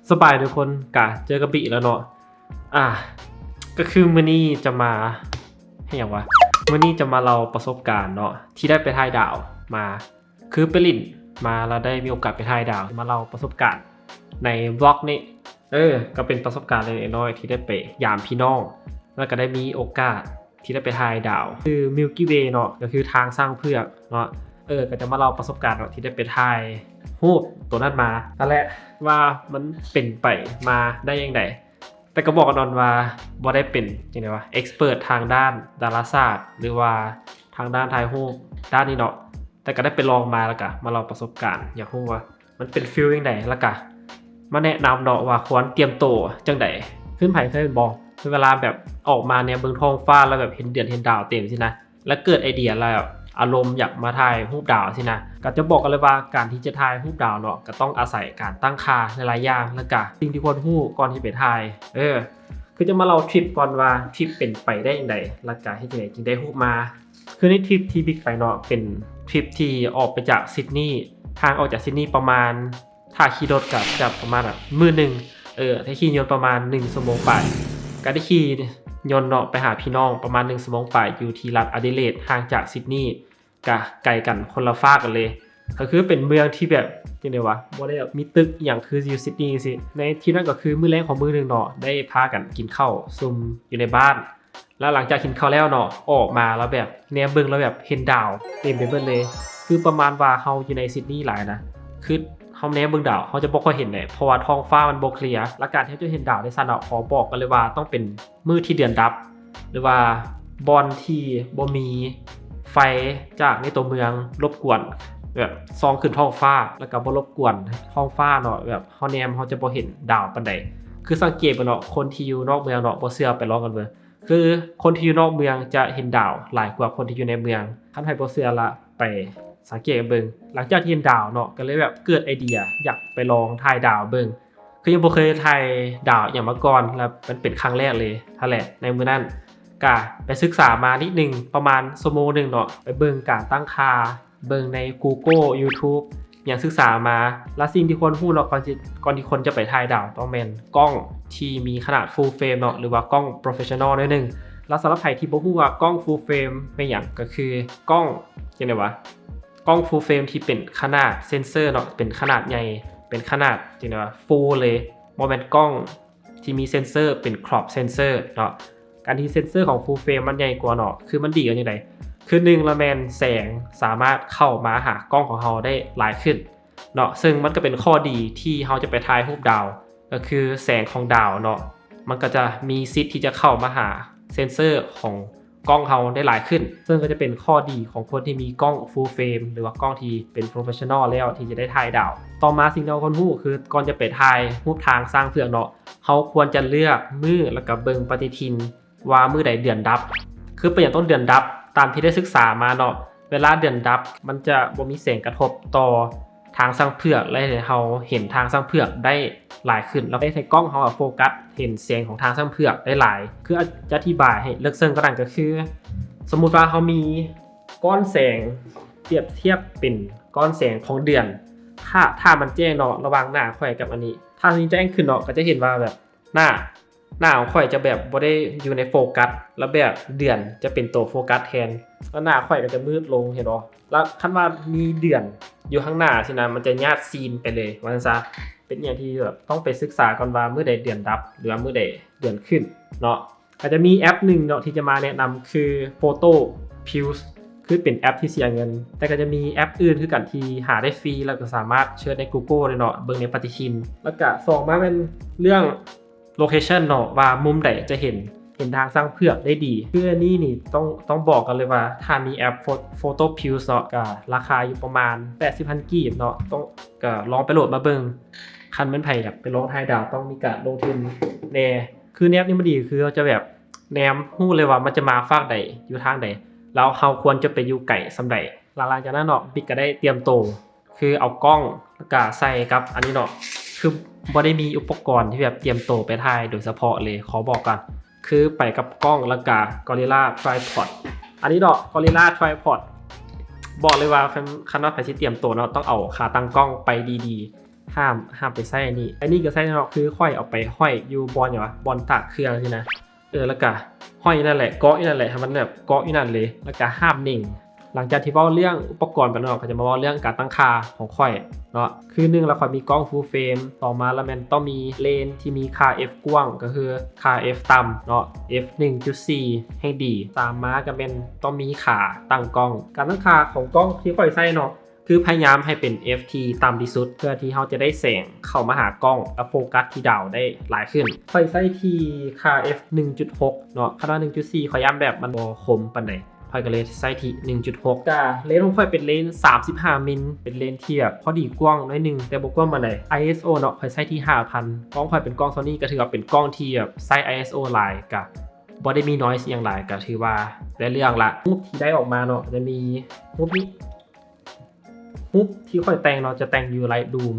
ສະບາຍທຸກຄົນ ກະເຈີກັບບິອີກແລ້ວເນາະ. ອ່າ ກະຄືມື້ນີ້ຈະມາ ເຮັດຫຍັງວະ? ມື້ນີ້ຈະມາເລົ່າປະສົບການເນາະ ທີ່ໄດ້ໄປຖ່າຍດາວມາ. ຄືໄປຫຼິ້ນມາ ແລ້ວໄດ້ມີໂອກາດໄປຖ່າຍດາວ ມາເລົ່າປະສົບການໃນວລັອກນີ້. ເອີ ກະເປັນປະສົບການເລັກໆນ້ອຍໆ ທີ່ໄດ້ໄປຢາມພີ່ນ້ອງ ແລ້ວກະໄດ້ມີໂອກາດ ທີ່ໄດ້ໄປຖ່າຍດາວ ຄື Milky Way ເນາະ ກະຄືທາງຊ້າງເຜືອກເນາະ. ເອີ ກະຈະມາເລົ່າປະສົບການເນາະ ທີ່ໄດ້ໄປຖ່າຍຮູບໂຕນັ້ນມາ. ນັ້ນແຫຼະ ວ່າມັນເປັນໄປມາໄດ້ຈັ່ງໃດ. ແຕ່ກະບອກກ່ອນວ່າບໍ່ໄດ້ເປັນ ຈັ່ງໃດວະ ເອັກສະເປີດທາງດ້ານດາລາສາດ ຫຼືວ່າທາງດ້ານຖ່າຍຮູບດ້ານນີ້ເນາະ. ແຕ່ກະໄດ້ໄປລອງມາ ແລ້ວກະມາເລົ່າປະສົບການ ຢາກຮູ້ວ່າ ມັນເປັນຟີລຈັ່ງໃດ ແລ້ວກະມາແນະນຳເນາະວ່າຄວນຕຽມໂຕຈັ່ງໃດ. ຄືໃຜເຄີຍເຫັນບໍ່ ຄືເວລາແບບອອກມາແນມເບິ່ງທ້ອງຟ້າ ແລ້ວແບບເຫັນເດືອນເຫັນດາວເຕັມຊີ້ນະ ແລ້ວເກີດໄອເດຍ ແລ້ວອາລົມຢາກມາຖ່າຍຮູບດາວຊີ້ນະ. ກະຈະບອກກັນເລີຍວ່າ ການທີ່ຈະຖ່າຍຮູບດາວເນາະ ກະຕ້ອງອາໄສການຕັ້ງຄ່າຫຼາຍໆຢ່າງ ແລ້ວກະສິ່ງທີ່ຄວນຮູ້ກ່ອນທີ່ໄປຖ່າຍ. ເອີ ຄືຈະມາເລົ່າທຣິບກ່ອນວ່າ ທຣິບເປັນໄປໄດ້ຈັ່ງໃດ ແລ້ວກະເຮັດຈັ່ງໃດຈຶ່ງໄດ້ຮູບມາ. ຄືໃນທຣິບທີ່ບິກໄປເນາະ ເປັນທຣິບທີ່ອອກໄປຈາກຊິດນີ ຫ່າງອອກຈາກຊິດນີປະມານ ຖ້າຂີ່ລົດກະຈະປະມານ ອະ ມື້ໜຶ່ງ ເອີ ຖ້າຂີ່ຍົນປະມານໜຶ່ງຊົ່ວໂມງປາຍ. ກະໄດ້ຂີ່ຍົນເນາະ ໄປຫາພີ່ນ້ອງປະມານໜຶ່ງຊົ່ວໂມງປາຍ ຢູ່ທີ່ລັດອາດີເລດ ຫ່າງຈາກຊິດນີ ກະໄກກັນຄົນລະຟາກກັນເລີຍ. ກະຄືເປັນເມືອງທີ່ແບບ ຈັ່ງໃດວະ ບໍ່ໄດ້ແບບມີຕຶກອີ່ຫຍັງຄືຢູ່ຊິດນີຊີ້. ໃນທຣິບນັ້ນກະຄືມື້ແລກຂອງມື້ໜຶ່ງເນາະ ໄດ້ພາກັນກິນເຂົ້າຊຸມຢູ່ໃນບ້ານ. ແລ້ວຫຼັງຈາກກິນເຂົ້າແລ້ວເນາະ ອອກມາແລ້ວແບບແນມເບິ່ງແລ້ວແບບເຫັນດາວເຕັມໄປເບິດເລີຍ. ຄືປະມານວ່າເຮົາຢູ່ໃນຊິດນີຫຼາຍນະ ຄືເຮົາແນມເບິ່ງດາວ ເຮົາຈະບໍ່ຄ່ອຍເຫັນເດ ເພາະວ່າທ້ອງຟ້າມັນບໍ່ເຄລຍ. ແລ້ວການທີ່ເຮົາຈະເຫັນດາວໄດ້ຊັ້ນເນາະ ຂໍບອກກັນເລີຍວ່າຕ້ອງເປັນມື້ທີ່ເດືອນດັບ ຫຼືວ່າບ່ອນທີ່ບໍ່ມີໄຟຈາກໃນຕົວເມືອງລົບກວນ ແບບສ່ອງຂຶ້ນທ້ອງຟ້າ ແລ້ວກະບໍ່ລົບກວນທ້ອງຟ້າເນາະ. ແບບເຮົາແນມ ເຮົາຈະບໍ່ເຫັນດາວປານໃດ. ຄືສັງເກດເບິ່ງເນາະ ຄົນທີ່ຢູ່ນອກເມືອງເນາະ ບໍ່ເຊື່ອໄປລອງກັນເບິ່ງ. ຄືຄົນທີ່ຢູ່ນອກເມືອງຈະເຫັນດາວຫຼາຍກວ່າຄົນທີ່ຢູ່ໃນເມືອງ. ຄັນໃຜບໍ່ເຊື່ອລະ ໄປສັງເກດກັນເບິ່ງ. ຫຼັງຈາກທີ່ເຫັນດາວເນາະ ກະເລີຍແບບເກີດໄອເດຍຢາກໄປລອງຖ່າຍດາວເບິ່ງ. ຄືຍັງບໍ່ເຄີຍຖ່າຍດາວອີ່ຫຍັງມາກ່ອນ ແລ້ວມັນເປັນຄັ້ງແລກເລີຍຫັ້ນແຫຼະ. ໃນມື້ນັ້ນກະໄປສຶກສາມານິດໜຶ່ງ ປະມານຊົ່ວໂມງໜຶ່ງເນາະ ໄປເບິ່ງການຕັ້ງຄ່າ ເບິ່ງໃນ Google YouTube ຫຍັງ ສຶກສາມາ. ແລ້ວສິ່ງທີ່ຄວນຮູ້ເນາະ ກ່ອນທີ່ ກ່ອນທີ່ຄົນຈະໄປຖ່າຍດາວ ຕ້ອງແມ່ນກ້ອງທີ່ມີຂະໜາດ Full Frame ເນາະ ຫຼືວ່າກ້ອງ Professional ໜ້ອຍໜຶ່ງ. ແລ້ວສຳລັບໃຜທີ່ບໍ່ຮູ້ວ່າກ້ອງ Full Frame ແມ່ນຫຍັງ ກະຄືກ້ອງ ຈັ່ງໃດວະ ກ້ອງ Full Frame ທີ່ເປັນຂະໜາດເຊັນເຊີເນາະ ເປັນຂະໜາດໃຫຍ່ ເປັນຂະໜາດ ຈັ່ງໃດວະ Full ເລີຍ ບໍ່ແມ່ນກ້ອງ ທີ່ມີເຊັນເຊີເປັນ Crop Sensor ເນາະ. ການທີ່ເຊັນເຊີຂອງ Full Frame ມັນໃຫຍ່ກວ່າເນາະ ຄືມັນດີກັນຈັ່ງໃດ? ຄືໜຶ່ງລະແມ່ນແສງສາມາດເຂົ້າມາຫາກ້ອງຂອງເຮົາໄດ້ຫຼາຍຂຶ້ນເນາະ ເຊິ່ງມັນກະເປັນຂໍ້ດີທີ່ເຮົາຈະໄປຖ່າຍຮູບດາວ ກະຄືແສງຂອງດາວເນາະ ມັນກະຈະມີສິດທີ່ຈະເຂົ້າມາຫາເຊັນເຊີຂອງ ກ້ອງເຮົາໄດ້ຫຼາຍຂຶ້ນ ເຊິ່ງກະຈະເປັນຂໍ້ດີຂອງຄົນທີ່ມີກ້ອງ Full Frame ຫຼືວ່າກ້ອງທີ່ເປັນ Professional ແລ້ວທີ່ຈະໄດ້ຖ່າຍດາວ. ຕໍ່ມາສິ່ງທີ່ເຮົາຄວນຮູ້ຄື ກ່ອນຈະໄປຖ່າຍຮູບທາງຊ້າງເຜືອກເນາະ ເຮົາຄວນຈະເລືອກມື້ ແລ້ວກະເບິ່ງປະຕິທິນວ່າມື້ໃດເດືອນດັບ. ຄືເປັນຫຍັງຕ້ອງເດືອນດັບ? ຕາມທີ່ໄດ້ສຶກສາມາເນາະ ເວລາເດືອນດັບມັນຈະບໍ່ມີແສງກະທົບຕໍ່ ທາງຊ້າງເຜືອກ ແລະ ເຮົາເຫັນທາງຊ້າງເຜືອກໄດ້ຫຼາຍຂຶ້ນ ແລ້ວເຮັດໃຫ້ກ້ອງເຮົາໂຟກັສເຫັນແສງຂອງທາງຊ້າງເຜືອກໄດ້ຫຼາຍ. ຄືຈະອະທິບາຍໃຫ້ເລິກເຊິ່ງກວ່ານັ້ນກະຄື ສົມມຸດວ່າເຮົາມີກ້ອນແສງ ປຽບທຽບເປັນກ້ອນແສງຂອງເດືອນ ຖ້າ ຖ້າມັນແຈ້ງເນາະ ລະຫວ່າງໜ້າຂ້ອຍກັບອັນນີ້ ຖ້າມັນແຈ້ງຂຶ້ນເນາະ ກະຈະເຫັນວ່າແບບ ໜ້າ ໜ້າຂອງຂ້ອຍຈະແບບບໍ່ໄດ້ຢູ່ໃນໂຟກັສ ແລ້ວແບບເດືອນຈະເປັນໂຕໂຟກັສແທນ ແລ້ວໜ້າຂ້ອຍກະຈະມືດລົງ ເຫັນບໍ່? ແລ້ວຄັນວ່າມີເດືອນຢູ່ຂ້າງໜ້າຊີ້ນະ ມັນຈະຍາດຊີນໄປເລີຍ ວ່າຊັ້ນຊະ. ເປັນອີ່ຫຍັງທີ່ແບບຕ້ອງໄປສຶກສາກ່ອນວ່າມື້ໃດເດືອນດັບ ຫຼືວ່າມື້ໃດເດືອນຂຶ້ນເນາະ. ກະຈະມີແອັບໜຶ່ງເນາະທີ່ຈະມາແນະນຳຄື Photo Pills ຄືເປັນແອັບທີ່ເສຍເງິນ ແຕ່ກະຈະມີແອັບອື່ນຄືກັນທີ່ຫາໄດ້ຟຣີ ແລ້ວກະສາມາດເສີດໃນ Google ໄດ້ເນາະ ເບິ່ງໃນປະຕິທິນ. ແລ້ວກະສອງມາແມ່ນເລື່ອງ location ເນາະ ວ່າມຸມໃດຈະເຫັນ ເຫັນທາງຊ້າງເຜືອກໄດ້ດີ. ຄືອັນນີ້ນີ້ຕ້ອງ ຕ້ອງບອກກັນເລີຍວ່າ ຖ້າມີແອັບ Pho- Photo Pills ເນາະ ກະລາຄາຢູ່ປະມານແປດສິບພັນກີບເນາະ ຕ້ອງ ກະລອງໄປໂຫຼດມາເບິ່ງ. ຄັນແມ່ນໃຜຢາກໄປລອງຖ່າຍດາວ ຕ້ອງມີການລົງທຶນແດ່. ຄືໃນແອັບນີ້ມັນດີຄືເຮົາຈະແບບແນມຮູ້ເລີຍວ່າມັນຈະມາຟາກໃດ ຢູ່ທາງໃດ ແລ້ວເຮົາຄວນຈະໄປຢູ່ໄກສ່ຳໃດ. ຫຼັງຈາກນັ້ນເນາະ ບິກກະໄດ້ຕຽມໂຕ ຄືເອົາກ້ອງ ແລ້ວກະໃສ່ກັບອັນນີ້ເນາະ ຄືບໍ່ໄດ້ມີອຸປະກອນທີ່ແບບຕຽມໂຕໄປຖ່າຍໂດຍສະເພາະເລີຍ ຂໍບອກກ່ອນ ຄືໄປກັບກ້ອງ ແລ້ວກະ Gorilla Tripod ອັນນີ້ເນາະ Gorilla Tripod ບອກເລີຍວ່າ ຄັນ ຄັນວ່າໃຜຊິຕຽມໂຕເນາະ ຕ້ອງເອົາຂາຕັ້ງກ້ອງໄປດີໆ ຫ້າມ ຫ້າມໄປໃຊ້ອັນນີ້. ອັນນີ້ກໍໃຊ້ເນາະ ຄືຂ້ອຍເອົາໄປຫ້ອຍຢູ່ບ່ອນຫຍັງວະ ບ່ອນຕາກເຄື່ອງຊີ້ນະ. ເອີ ແລ້ວກະຫ້ອຍຢູ່ນັ້ນແຫຼະ ເກາະຢູ່ນັ້ນແຫຼະ ໃຫ້ມັນແບບເກາະຢູ່ນັ້ນເລີຍ ແລ້ວກະຫ້າມເໜັງ. ຫຼັງຈາກທີ່ເວົ້າເລື່ອງອຸປະກອນໄປແລ້ວເນາະ ກໍຈະມາເວົ້າເລື່ອງການຕັ້ງຄ່າຂອງຂ້ອຍເນາະ. ຄືໜຶ່ງລະ ຂ້ອຍມີກ້ອງ full frame, ຕໍ່ມາລະແມ່ນຕ້ອງມີເລນທີ່ມີຄ່າ F ກວ້າງ ກໍຄືຄ່າ F ຕ່ຳເນາະ F ໜຶ່ງຈຸດສີ່ ໃຫ້ດີ. ຕາມມາກໍແມ່ນຕ້ອງມີຂາຕັ້ງກ້ອງ. ການຕັ້ງຄ່າຂອງກ້ອງທີ່ຂ້ອຍໃຊ້ເນາະ ຄືພະຍາຍາມໃຫ້ເປັນ F ທີ່ຕ່ຳທີ່ສຸດ ເພື່ອທີ່ເຮົາຈະໄດ້ແສງເຂົ້າມາຫາກ້ອງ ແລະ ໂຟກັສທີ່ດາວໄດ້ຫຼາຍຂຶ້ນ. ຂ້ອຍໃຊ້ທີ່ຄ່າ F ໜຶ່ງຈຸດຫົກເນາະ ຄັນວ່າ ໜຶ່ງຈຸດສີ່ ຂ້ອຍຢ້ານແບບມັນບໍ່ຄົມປານໃດ ຂ້ອຍກໍເລີຍໃຊ້ທີ່ ໜຶ່ງຈຸດຫົກ. ກະເລນຂອງຂ້ອຍເປັນເລນ ສາມສິບຫ້າ ມິນ ເປັນເລນທີ່ແບບພໍດີກວ້າງໜ້ອຍໜຶ່ງ ແຕ່ບໍ່ກວ້າງປານໃດ. ໄອເອສໂອເນາະ ຂ້ອຍໃຊ້ທີ່ ຫ້າພັນ. ກ້ອງຂ້ອຍເປັນກ້ອງ Sony ກໍຖືວ່າເປັນກ້ອງທີ່ແບບໃຊ້ ໄອເອສໂອ ຫຼາຍ ກະ ບໍ່ໄດ້ມີ noise ຫຍັງຫຼາຍ ກໍຖືວ່າໄດ້ເລື່ອງລະ. ຮູບທີ່ໄດ້ອອກມາເນາະ ຈະມີຮູບນີ້ ຮູບທີ່ຂ້ອຍແຕ່ງເນາະ ຈະແຕ່ງຢູ່ Lightroom.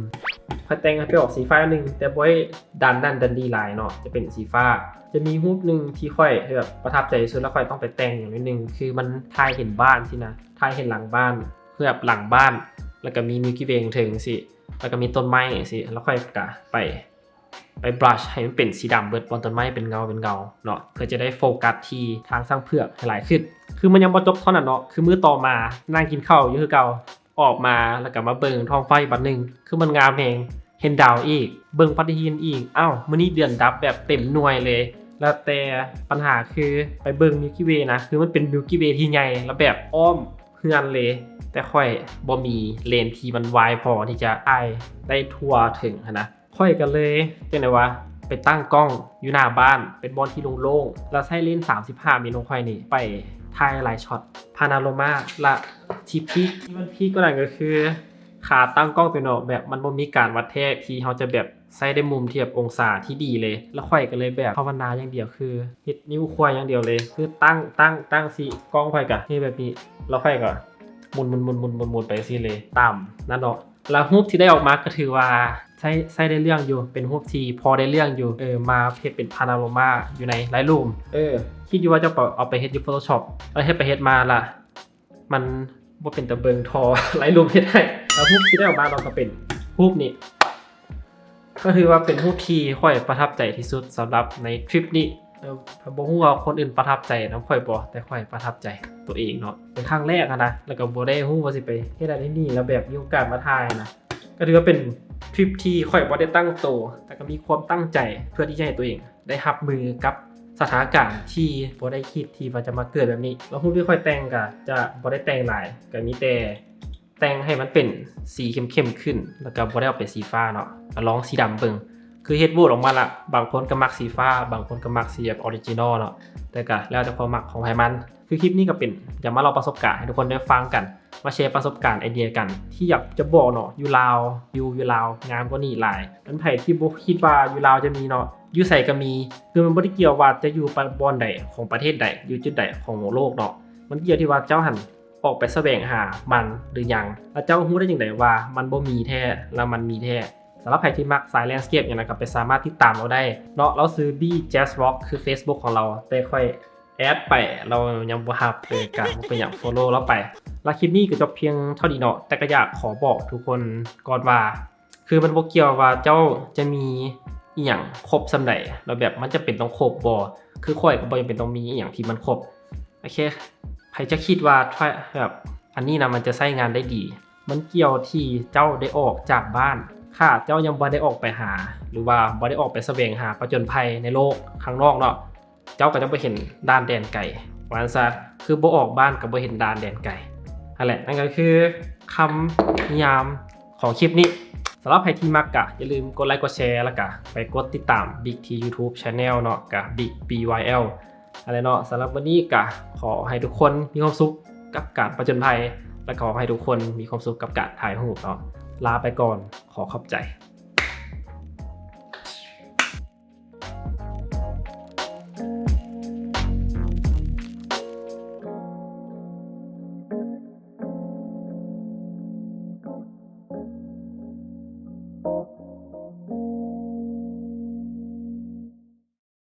ຂ້ອຍແຕ່ງໃຫ້ໄປອອກສີຟ້າໜຶ່ງ ແຕ່ບໍ່ໄດ້ດັນນັ້ນດັນນີ້ຫຼາຍເນາະ ຈະເປັນສີຟ້າ. ຈະມີຮູບໜຶ່ງທີ່ຂ້ອຍແບບປະທັບໃຈທີ່ສຸດ ແລ້ວຂ້ອຍຕ້ອງໄປແຕ່ງຫຍັງໜ້ອຍໜຶ່ງ ຄືມັນຖ່າຍເຫັນບ້ານຊີ້ນະ ຖ່າຍເຫັນຫຼັງບ້ານ ຄືແບບຫຼັງບ້ານ ແລ້ວກໍມີ Milky Way ເທິງຊີ້ ແລ້ວກໍມີຕົ້ນໄມ້ຊີ້ ແລ້ວຂ້ອຍກໍໄປ ໄປ brush ໃຫ້ມັນເປັນສີດຳເບິດ ບ່ອນຕົ້ນໄມ້ເປັນເງົາເປັນເງົາເນາະ ເພື່ອຈະໄດ້ໂຟກັສທີ່ທາງຊ້າງເຜືອກໃຫ້ຫຼາຍຂຶ້ນ. ຄືມັນຍັງບໍ່ຈົບເທົ່ານັ້ນເນາະ ຄືມື້ຕໍ່ມານັ່ງກິນເຂົ້າຢູ່ຄືເກົ່າ ອອກມາແລ້ວກໍມາເບິ່ງທ້ອງຟ້າອີກບັດໜຶ່ງ ຄືມັນງາມແຮງ ເຫັນດາວອີກ ເບິ່ງປະຕິທິນອີກ ອ້າວ ມື້ນີ້ເດືອນດັບແບບເຕັມໜ່ວຍເລີຍ. ແລ້ວແຕ່ ບັນຫາຄືໄປເບິ່ງ Milky Way ນະ ຄືມັນເປັນ Milky Way ທີ່ໃຫຍ່ ແລ້ວແບບອ້ອມເຮືອນເລີຍ ແຕ່ຂ້ອຍບໍ່ມີເລນທີ່ມັນ wide ພໍທີ່ຈະຖ່າຍໄດ້ທົ່ວເຖິງຫັ້ນນະ. ຂ້ອຍກໍເລີຍ ຈັ່ງໃດວະ ໄປຕັ້ງກ້ອງຢູ່ໜ້າບ້ານ ເປັນບ່ອນທີ່ໂລ່ງໆ ແລ້ວໃຊ້ເລນ ສາມສິບຫ້າ ມິນຂອງຂ້ອຍນີ້ ໄປຖ່າຍຫຼາຍຊັອດ Panorama ລະທີ່ພີກ ທີ່ມັນພີກກວ່ານັ້ນກໍຄື ຂາຕັ້ງກ້ອງຕົວເນາະ ແບບມັນບໍ່ມີການວັດແທກ ທີ່ເຮົາຈະແບບໃຊ້ໄດ້ມຸມທີ່ແບບອົງສາທີ່ດີເລີຍ. ແລ້ວຂ້ອຍກໍເລີຍແບບພາວະນາຢ່າງດຽວ ຄືເຮັດນິ້ວຄວາຍຢ່າງດຽວເລີຍ ຄືຕັ້ງ ຕັ້ງ ຕັ້ງຊີ້ ກ້ອງຂ້ອຍກໍເຮັດແບບນີ້ ແລ້ວຂ້ອຍກໍໝູນໆໆໆໄປຊີ້ເລີຍ ຕາມນັ້ນເນາະ. ແລ້ວຮູບທີ່ໄດ້ອອກມາກໍຖືວ່າໃຊ້ ໃຊ້ໄດ້ເລື່ອງຢູ່ ເປັນຮູບທີ່ພໍໄດ້ເລື່ອງຢູ່ ເອີ ມາເຮັດເປັນ Panorama ຢູ່ໃນ Lightroom. ເອີ ຄິດຢູ່ວ່າຈະເອົາໄປເຮັດຢູ່ Photoshop ແລ້ວເຮັດໄປເຮັດມາລະ ມັນບໍ່ເປັນຕາເບິ່ງທໍ່ Lightroom ເຮັດໃຫ້. ແລ້ວຮູບທີ່ໄດ້ອອກມາເນາະ ກໍເປັນຮູບນີ້ ກໍຖືວ່າເປັນຮູບທີ່ຂ້ອຍປະທັບໃຈທີ່ສຸດສຳລັບໃນທຣິບນີ້. ເອີ ບໍ່ຮູ້ວ່າຄົນອື່ນປະທັບໃຈນຳຂ້ອຍບໍ່ ແຕ່ຂ້ອຍປະທັບໃຈຕົວເອງເນາະ ເປັນຄັ້ງແລກຫັ້ນນະ ແລ້ວກໍບໍ່ໄດ້ຮູ້ວ່າຊິໄປເຮັດອັນນີ້ ແລ້ວແບບມີໂອກາດມາຖ່າຍນະ. ກໍຖືວ່າເປັນທຣິບທີ່ຂ້ອຍບໍ່ໄດ້ຕັ້ງໂຕ ແຕ່ກໍມີຄວາມຕັ້ງໃຈເພື່ອທີ່ຈະໃຫ້ຕົວເອງ ໄດ້ຮັບມືກັບສະຖານະການທີ່ບໍ່ໄດ້ຄິດທີ່ວ່າຈະມາເກີດແບບນີ້. ແລ້ວຮູບທີ່ຂ້ອຍແຕ່ງກໍຈະບໍ່ໄດ້ແຕ່ງຫຼາຍ ກໍມີແຕ່ແຕ່ງໃຫ້ມັນເປັນສີເຂັ້ມໆຂຶ້ນ ແລ້ວກໍບໍ່ໄດ້ອອກເປັນສີຟ້າເນາະ ກໍລອງສີດຳເບິ່ງ. ຄືເຮັດໂຫວດອອກມາລະ ບາງຄົນກໍມັກສີຟ້າ ບາງຄົນກໍມັກສີແບບ original ເນາະ ແຕ່ກໍແລ້ວແຕ່ຄວາມມັກຂອງໃຜມັນ. ຄືຄລິບນີ້ກໍເປັນຢາກມາເລົ່າປະສົບການໃຫ້ທຸກຄົນໄດ້ຟັງກັນ ມາແຊປະສົບການໄອເດຍກັນ ທີ່ຢາກຈະບອກເນາະ ຢູ່ລາວ ວິວຢູ່ລາວງາມກວ່ານີ້ຫຼາຍ. ອັນໃຜທີ່ບໍ່ຄິດວ່າຢູ່ລາວຈະມີເນາະ ຢູ່ໃສກໍມີ. ຄືມັນບໍ່ໄດ້ກ່ຽວວ່າຈະຢູ່ປະ ບ່ອນໃດຂອງປະເທດໃດ ຢູ່ຈຸດໃດຂອງໂລກເນາະ ມັນກ່ຽວທີ່ວ່າເຈົ້າຫັ້ນອອກໄປສະແຫວງຫາມັນຫຼືຍັງ ແລ້ວເຈົ້າຮູ້ໄດ້ຈັ່ງໃດວ່າມັນບໍ່ມີແທ້ ແລ້ວມັນມີແທ້. ສຳລັບໃຜທີ່ມັກສາຍ landscape ຫຍັງນະ ກໍໄປສາມາດຕິດຕາມລາວໄດ້ເນາະ ລາວຊື່ B Jazz Rock ຄື Facebook ຂອງລາວ ແຕ່ຂ້ອຍ ແອດໄປ ລາວຍັງບໍ່ຮັບເລີຍ ກະບໍ່ເປັນຫຍັງ follow ລາວໄປ. ລະຄລິບນີ້ກໍຈົບພຽງເທົ່ານີ້ເນາະ ແຕ່ກໍຢາກຂໍບອກທຸກຄົນກ່ອນວ່າ ຄືມັນບໍ່ກ່ຽວວ່າເຈົ້າຈະມີອີ່ຫຍັງຄົບສ່ຳໃດ ແລ້ວແບບມັນຈຳເປັນຕ້ອງຄົບບໍ່ ຄືຂ້ອຍກໍບໍ່ຈຳເປັນຕ້ອງມີອີ່ຫຍັງທີ່ມັນຄົບ. ໂອເຄ ໃຜຈະຄິດວ່າແບບອັນນີ້ນະ ມັນຈະໃຊ້ງານໄດ້ດີ ມັນກ່ຽວທີ່ເຈົ້າໄດ້ອອກຈາກບ້ານ. ຖ້າເຈົ້າຍັງບໍ່ໄດ້ອອກໄປຫາ ຫຼືວ່າບໍ່ໄດ້ອອກໄປສະແຫວງຫາປະຈົນໄພໃນໂລກຂ້າງນອກເນາະ ເຈົ້າກໍຈະບໍ່ເຫັນດ່ານແດນໄກ ວ່າຊັ້ນຊະ ຄືບໍ່ອອກບ້ານກໍບໍ່ເຫັນດ່ານແດນໄກ. ຫັ້ນແຫຼະ ນັ້ນກໍຄືຄຳນິຍາມຂອງຄລິບນີ້. ສຳລັບໃຜທີ່ມັກກະຢ່າລືມກົດໄລກ໌ ກົດແຊ ແລ້ວກະໄປກົດຕິດຕາມ Big ທີ່ YouTube Channel ເນາະ ກະ Big B Y L ຫັ້ນແຫຼະເນາະ. ສຳລັບມື້ນີ້ກະຂໍໃຫ້ທຸກຄົນມີຄວາມສຸກກັບການປະຈົນໄພ ແລະ ຂໍໃຫ້ທຸກຄົນມີຄວາມສຸກກັບການຖ່າຍຮູບເນາະ. ລາໄປກ່ອນ ຂໍຂອບໃຈ.